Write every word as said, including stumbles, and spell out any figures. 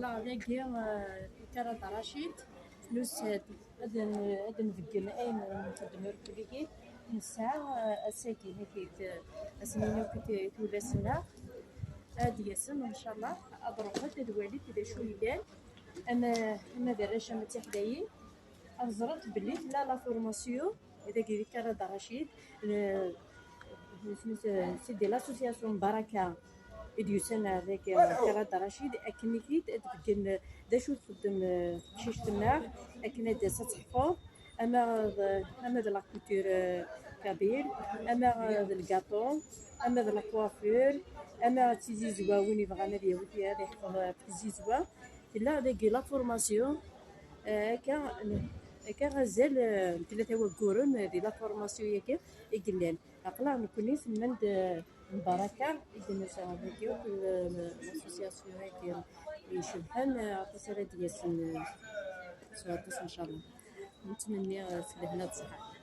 Dagi, eh, Karad Racid, nusa-d ad n-, ad nbeggel ayen nxeddem irkelli-agi. Nesɛa, eh, ass-agi, akid, eh, ass-nni akid tullas-nneɣ. Ad d-yasem, ncallah, ad ruḥet, ad walit d acu yellan. Ama, ama d arrac, ama d tiḥdayin. Ad ẓrent belli tella la formation, dagi di Karad Racid, eh, c'est de l'association Baraka i d-yusan ar dagi Karad Racid, akken i t-id ad beggen d acu txeddem, eh, teqcict-nneɣ, akken ad d-tas ad teḥfeḍ, ama d, ama d la culture, eh, kabyle, ama d lgaṭu, ama d la coiffure, ama d tizizwa, win yebɣan ad yawi, ad yeḥfeḍ ɣef tzizwa. Tella dagi la formation, eh, akka, akka azal, eh, n tlata wagguren, eh, di la formation-agi i yellan. Aql-aɣ nekkni semman-d, eh, Mbaraka, i d-nusa dagi akk l-, l-, l'association-agi icebḥen, eh, aṭas ara d-yasen, eh, s waṭas, ncallah. Nettmenni, eh, s lehna d ṣṣeḥḥa.